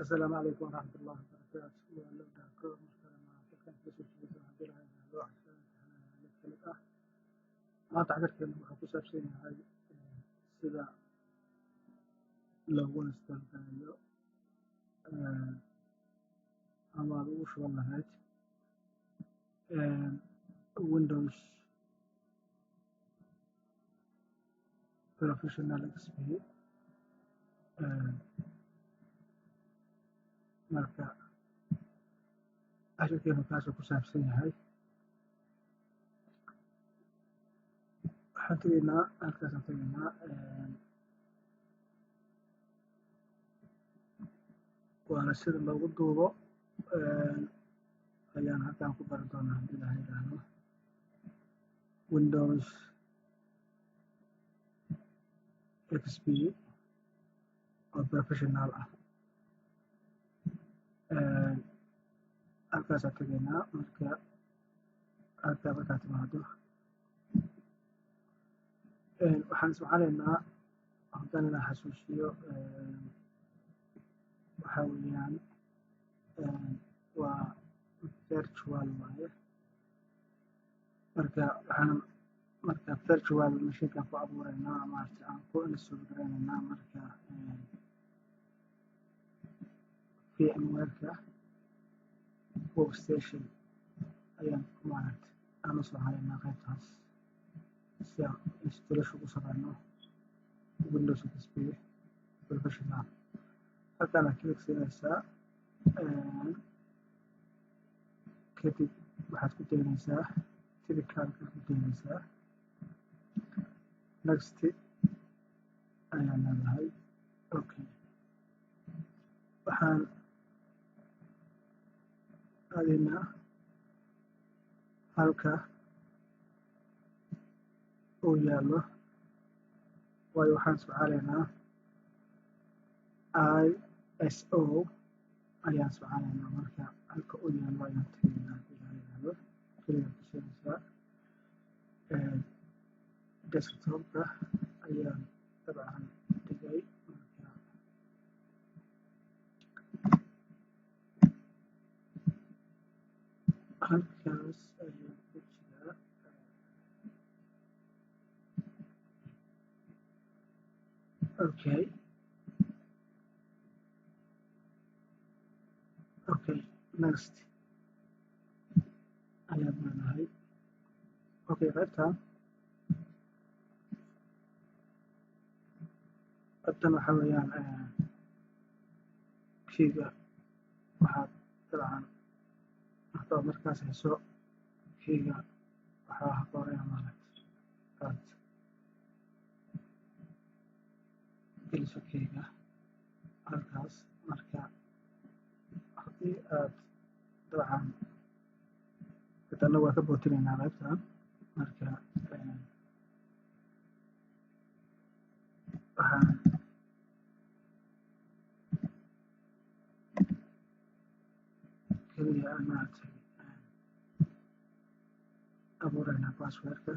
Asalaamu calaykum waraxmatullaahi wabarakaatu. Waa loo dhaako markale maanta kan kasoo jeedo haddii la yidhaahdo casharada mid ka mid ah. Maanta casharkeenu wuxuu ku saabsan yahay sida loogu install gareeyo ama aad ugu shuban lahayd Windows Professional XP. Marka casharkeenu kaasuu ku saabsan yahay. Waxaan tegaynaa halkaasaan tegaynaa, waana sida loogu duubo ayaan halkaan ku bari doonaa haddii la yidhaahdo Windows XP oo professional ah. Halkaasaan tegaynaa. Marka halkaa markaa timaado, waxaan ismacalaynaa haddaan inaan xasuusiyo, waxaa weeyaan waa virtual waaye. Marka waxaan marka virtual machinekaan ku abuureynaa, maaragtay, aan ku install gareyneynaa. Marka VMware-ka Workstation ayaan, maaragtay, aan u soo qaybtaas si aan installation ugu sameyno Windows XP Professional. Halkaan click siinaysaa, kadib waxaad ku daynaysaa typicalka ku daynaysaa, next ayaan leedahay. Okay, waxaan aadaynaa halka uu yaallo, waayo waxaan isticmaalaynaa ISO ayaan isticmaalaynaa. Marka halka uu yaallo ayaan tegaynaa haddii la yidhaahdo. Keliya ku siinaysaa desktopka ayaan dabcan dhigay. Marka halkaas ayuu ku jiraa. Okay, next ayaan leedahay. Okay, qaybtan waxaa weeyaan keyga. Waxaad dabcan haddaad markaas hayso keyga, waxaa habboonaya, maaragtay, aad geliso keyga halkaas. Marka haddii aad dabcan hadana waa ka bootinaynaa qaybtan. Marka waxaan keliya aan, maaragtay, abuureynaa passwordka.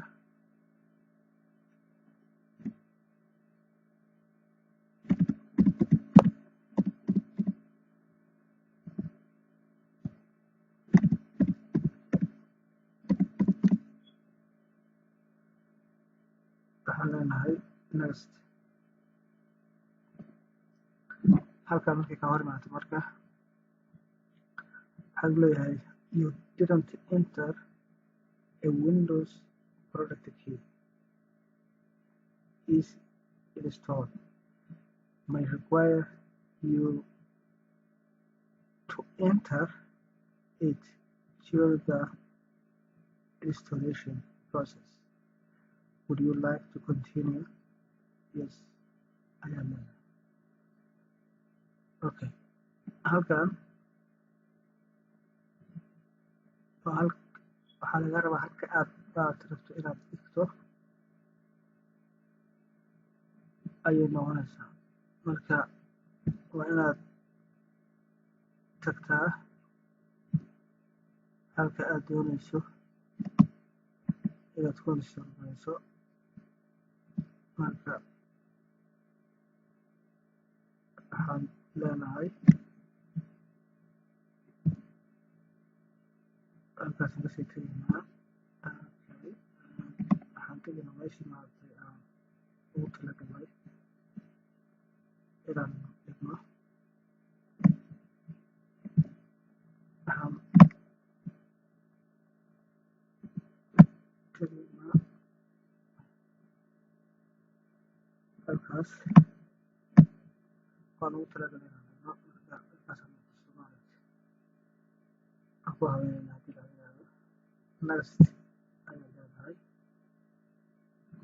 Waxaan leenahay next. Halkaa markay ka hor imaato, marka waxaad leeyahay "You didn't enter a Windows product key is installed may require you to enter it during the installation process. Would you like to continue?" Yes ayaa leedahay. Okay, halkan waa hal waxaa laga rabaa halka aad rabto inaad dhigto ayay noqonaysaa. Marka waa inaad tagtaa halka aad doonayso inaad ku install gareyso. Marka waxaan leenahay Halkaasaan kasii tegaynaa. Okay, waxaan tegaynaa meeshii maaragtay aan ugu talagalnay inaan dhigno. Waxaan tegaynaa halkaas waan ugu talagalnay inaan dhigno. Marka halkaasaan maaragtay aan ku habeynayna haddii la yiraahdo. Next ayay leedahay.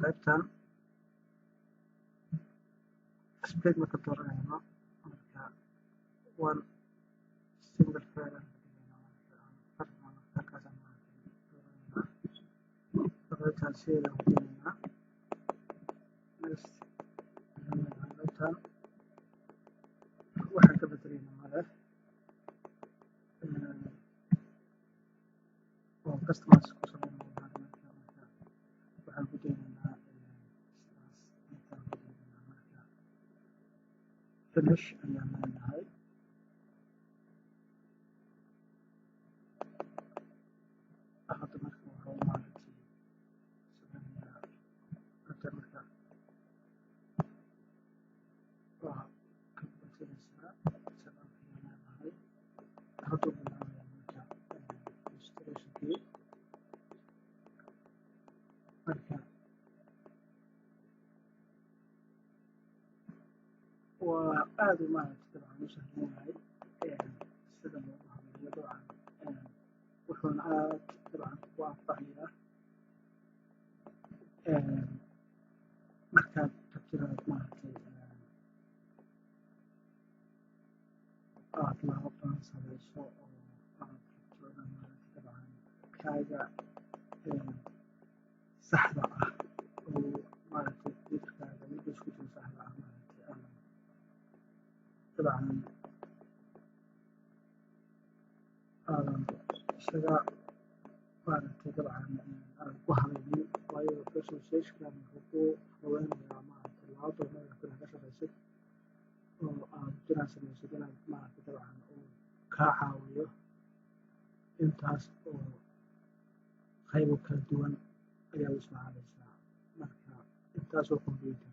Qaybtan split marka dooranayno, marka one single file aan ka dhigaynaa. Marka aan qarnaa, marka halkaasaan maaragtay dooranaynaa. Qaybtan sideeda ku daynaynaa. Next ayaan leenahay. Qaybtan waxaan ka bedelaynaa male oo customize ku sameynaa. Marka waxaan ku daynaynaa sidaas intaan ku daynaynaa. Marka finish ayaan leenahay. Hadda marka wuxuu maaragtay sameynayaa hadda. Marka waa ka bedelaysaa, setup ayaan leenahay. Hadduu bilaabaya marka installationkii. Marka waa aad u maaragtay dabcan u sahlan yahay sida loogu habeeyo dabcan, wuxuuna aad dabcan ugu anfacayaa markaad rabtid inaad maaragtay aad laabo badan sameyso oo aad rabto inaad maaragtay dabcan kaaga saxda ah oo maaragtay computerkaaga Windows ku jiro saxda ah maaragtay aadan dabcan aadan isaga maaragtay dabcan aadan ku habaynin, waayo virtualizationkan wuxuu ku fududeynayaa maaragtay laba badan inaad ka shaqeysid oo aad inaad sameysid inaad maaragtay dabcan uu kaa caawiyo intaas oo qaybo kala duwan ayaa u isticmaalaysaa. Marka intaasoo computer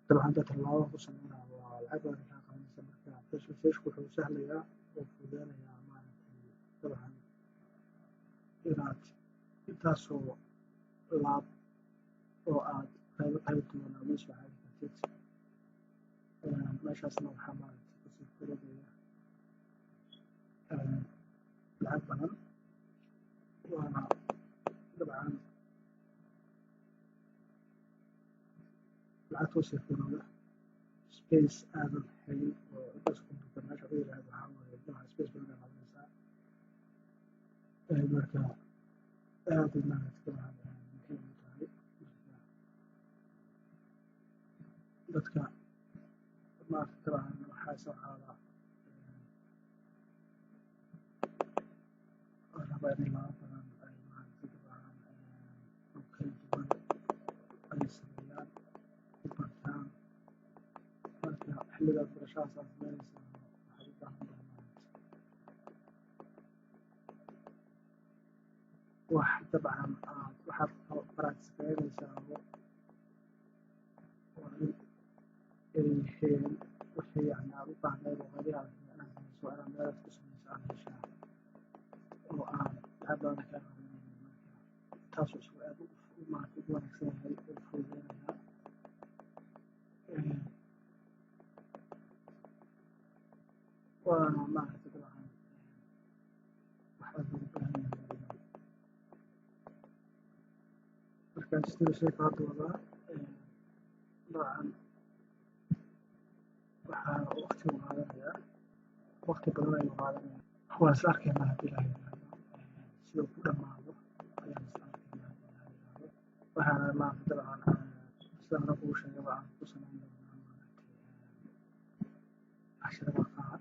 dabcan hadda tallaabo ku sameynaa waa lacag badan kaa qabanaysa. Marka virtualization wuxuu sahlayaa oo fududeynayaa maaragtay dabcan inaad intaasoo laab oo aad qaybo kala duwan aad u isticmaali kartid. Meeshaasna waxaa maaragtay kusii korodhaya lacag badan, waana dabcan lacagta usii korodha space aadan hayn oo intaas computer meesha u yiraahdo. Waxaa waaye dabcan space badan ay qaadanaysaa. Marka aad ay maaragtay dabcan muhiim u tahay. Marka dadka maaragtay dabcan waxaa isticmaala raba inay laba badan ay maaragtay dabcan oo kala duwan ay sameeyaan ku bartaan. Marka xilligaad barashadaas aad sameynaysaa waxaad u baahan tahay maaragtay wax dabcan aad waxaad practice gareynaysaa waa in ay yihiin wixii yacni aad u baahneyd oo weli aad inaad sameyso, waa inaad meel aad ku sameyso aad heshaa oo aan lacag badan kaa qaadanaynin. Marka taasuu isagu aad u maaragtay ugu wanaagsan yahay oo fududeynayaa. Waana maaragtay dabcan wax aad loogu baahan yahay. Marka installationka hadda wadaa dabcan waxaa waqti uu qaadanayaa, waqti badan ayuu qaadanayaa. Waan isla arkaynaa haddii la yiraahdo siduu ku dhamaado ayaan isla arkaynaa haddii la yiraahdo. Waxaana maaragtay dabcan sida hore kugu sheegay aan ku sameyn doonaa maaragtay casharada qaar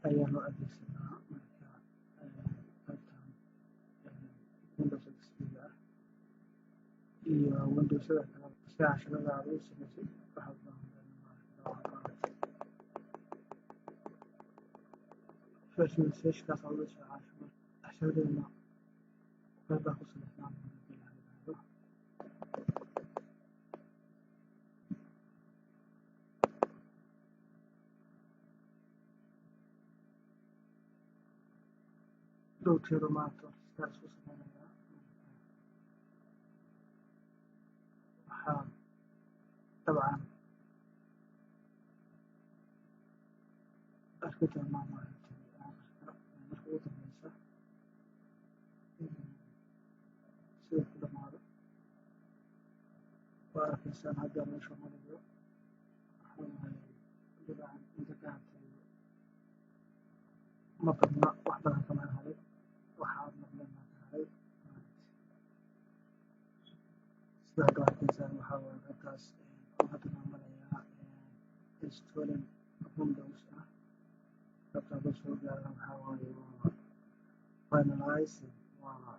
ayaa loo adeegsadaa. Marka qaybtan Windows XP ah iyo Windowsada kale si casharada aad u sameysid waxaad u baahan tahay maaragtay dabcan Virtualizationkaas aad u isticmaasho. Casharadeenna qeybbaa ku saleysnaan doona haddii la yiraahdo. Dhow jeero maanta sidaas u sameynayaa. Waxaa dabcan arki doonaa maaragtay aakhirka, marka ugu dambeysa, sida ku dhamaado. Waa arkaysaan hadda meesha marayo. Waxaa waaye dabcan inta ka hartay ma badna, wax badan kama haray, waxa aad maqleen baa ka haray. Sida hadda arkaysaan, waxaa waaye qaybtaas oo hadda noo marayaa installing Windows ah. Qaybta hadda soo gaara waxaa waaye waa finalizing, waa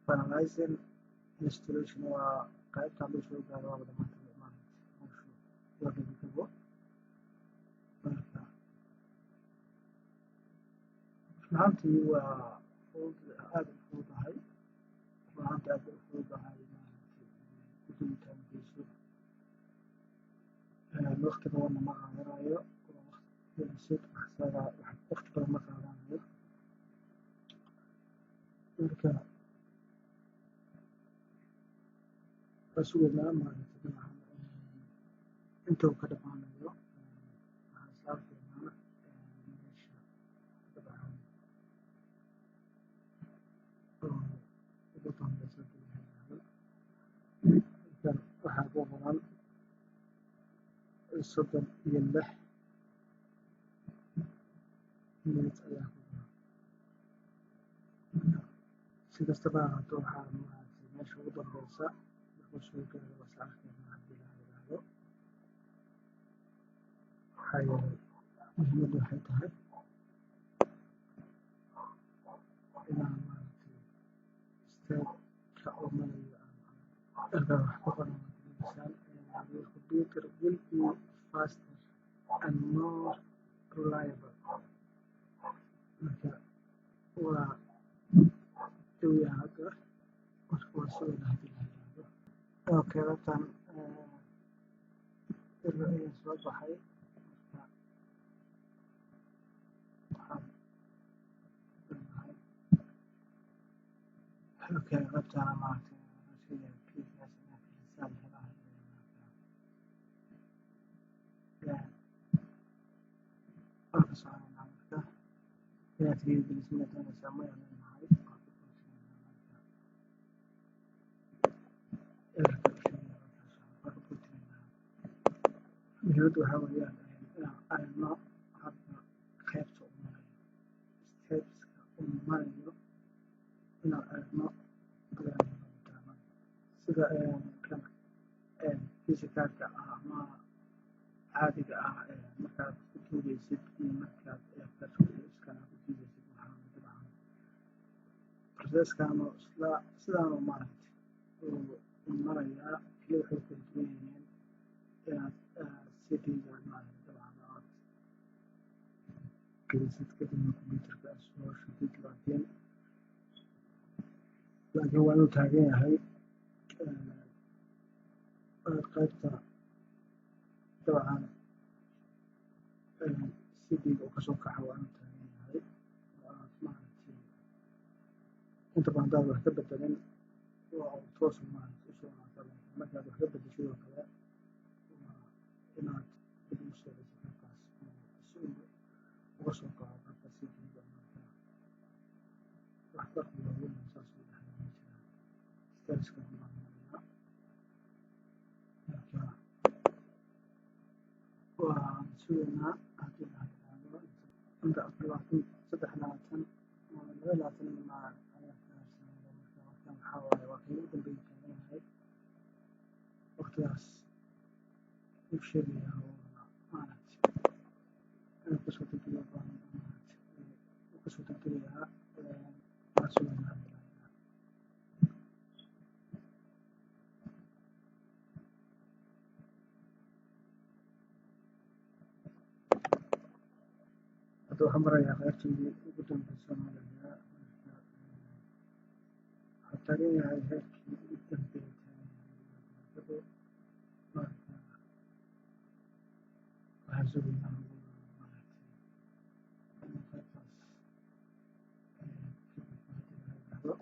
finalizing installation. Waa qaybta hadduu soo gaaro waaba dhamaatay, maaragtay, hawshu waa gabagabo. Marka run ahaantii waa fudud, aada u fududahay, run ahaantii aad bay u fududahay maaragtay gudubitaankiisu. Waqti badanna ma qaadanayo, waqti badan ma qaadanayo. Marka waa sugaynaa maaragtay dabcan inta uu ka dhamaanayo. Waxaan isla arkaynaa meesha dabcan oo ugu dambeysa hadii la yiraahdo. Halkan waxaa ku qoran 36 minutes ayaa ku qoran. Marka si kastaba ha ahaato, waxaa maaragtay meesha ugu dambeysa markuu soo gaaro waa isla arkaynaa haddii la yiraahdo. Maxaa yeelay muhiimaddu waxay tahay inaan maaragtay step-ka uu marayo aan halkan wax ku qoran waa dareemeysaan: "Your computer will be faster and more reliable." Marka waa dhow yahay hadda, marka waa sugaynaa haddii la yiraahdo. Okay, qaybtan error ayaa soo baxay. Marka waxaan leenahay okay, qaybtana maaragtay sheegaya previous inaad gelisaa la rabaa. Waan ka soconaynaa. Marka inaad geliso ma doonaysaa? Maya leenahay. Waan ku bootinaynaa. Marka errorka u sheegaya waan ku bootinaynaa. Muhiimaddu waxaa weeyaan inaan aragno hadda qaybta uu marayo, steps-ka uu marayo inaan aragno ayaa muhiim tahay. Sida kan physicalka ah ama caadiga ah, markaad ku duubeysid iyo markaad virtual ku duubeysid, waxaa dabcan processkan isla sidaanu maaragtay uu marayaa. Kaliya waxay kala duwan yihiin inaad CD-ga maaragtay dabcan aad gelisid, kadibna computerka aad soo shidid. Laakiin waa inuu taagan yahay qaybta dabcan CD-ga uu kasoo kaco, waa inuu taagan yahay oo aad maaragtay inta badan hadaad wax ka bedelin waa uu toos maaragtay usoo laabtaa. Laakiin markaad wax ka bedeshid oo kale, waa inaad dib ugu soo celiso qaybtaas oo si uu uga soo kaco qaybta CD-ga. Marka wax farqi waaweyn oo saas u dhexeeya ma jiraan. Steps-ka baan marayaa. Marka waan sugaynaa haddii la yiraahdo. Inta 24, 23, 22 ma ayaa ka harsanaya. Marka waqtigan waxaa waaye waa kii ugu dambeeyay taagan yahay. Waqtigaas uu sheegayaa waa maaragtay inuu kasoo degdego baan maaragtay uu kasoo degdegayaa. Waan sugaynaa haddii la yiraahdo. Hadda Hadda waxaan marayaa qaybtii ugu dambeysay marayaa. Marka waxaa taagan yahay heerkii ugu dambeeyay taagan yahay. Marka waxaan sugaynaa, maaragtay, inuu qaybtaas ka gudbo, haddii la yiraahdo.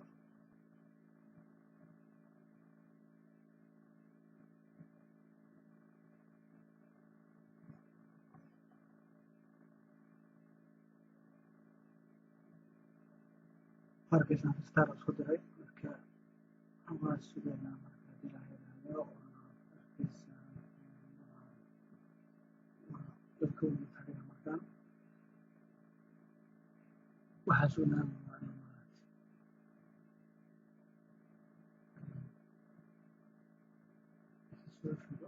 Markaysaan restart isku diray. Marka waa sugaynaa. Marka haddii la yiraahdo, waa arkaysaa, waa dabka wuu tagaya. Markaan waxaa sugnaa waa inuu, maaragtay, soo shubo.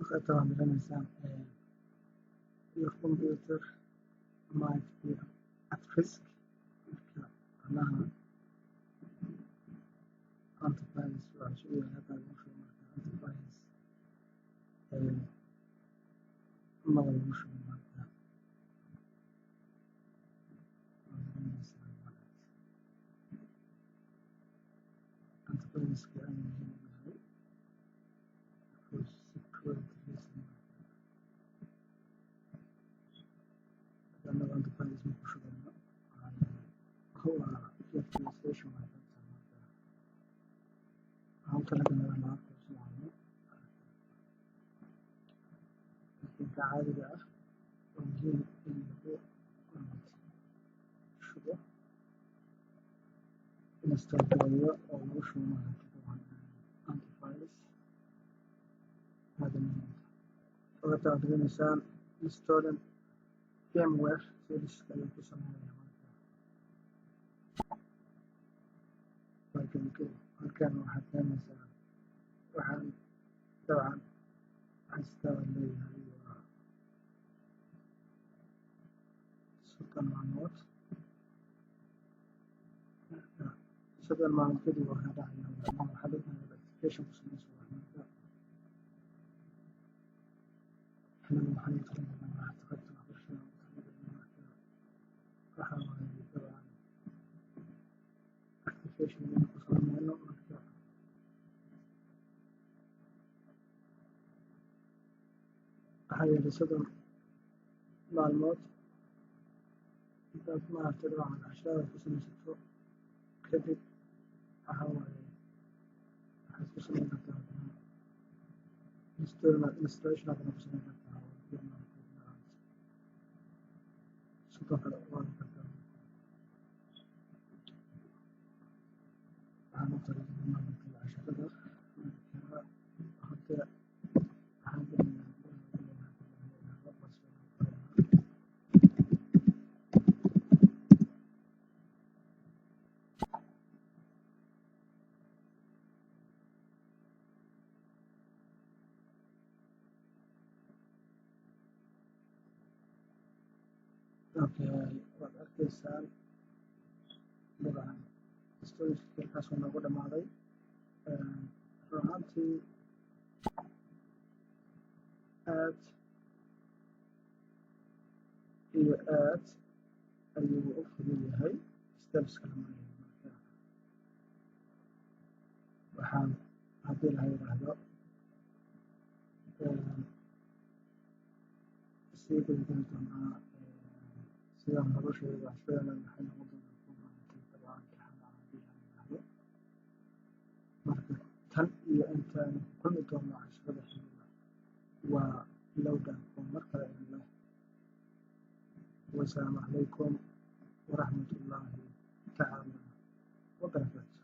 Qaybta waxaad dareemaysaa "Your computer might be at risk". Marka macnaha antivirus waa sugaya hadda lagu shubo. Marka antivirus maba lagu shubo. Marka waad dareemaysaa, maaragtay, antiviruska inuu muhiim u yahay for security reason. Marka annaga antivirus ma ku shubeyno, waa virtualization waa qaybta. Marka waxaan u talagalnay inaan lacag ku isticmaalno, laakiin ka caadiga ah waa muhiim in lagu shubo, install gareeyo oo lagu shubo, maaragtay, dabcan antivirus aada muhiim u tahay. Qaybta waxaad dareemaysaan installing firmware service ayuu ku sameynaya. Marka halkan waxaad dareemaysaa, waxaan dabcan haystaa leeyahay waa 30 maalmood. Marka 30 maalmood kadib waa kaa dhacaya. Waxaa loo baahan application ku sameyso. Marka anaga waxaan u talagalnay, maaragtay, qaybta waxbarashada ugu talagalnay. Marka waxaa waaye dabcan activation inaan ku sameyno. Marka waxaa yeelay 30 maalmood intaad, maaragtay, dabcan casharada ku sameysato kadib, waxaa waaye waxaad ku sameyn kartaa haddana installation, haddana ku sameyn kartaa oo, maaragtay, aad 30 kale u qaadan kartaa. Waxaan u talagalnay, maaragtay, casharada. Marka hadda waxaan gelaynaa. Okay, waad arkaysaan dabcan storage halkaasuu noogu dhamaaday. Run ahaantii aad iyo aad ayuu u fudud yahay steps-ka la marayo. Marka waxaan, haddii la yidhaahdo, Sii gudageli doonaa. Sidaan hore u sheegay, casharadana waxay noqon doonaa kuwa, maaragtay, dabcan imtixaan haddii aan yiraahdo. Marka tan iyo intaanu ku kulmi doono casharada xiga, waa Lowdan oo mar kale idin leh: wasalaamu calaykum waraxmatullaahi tacaala wabarakaatu.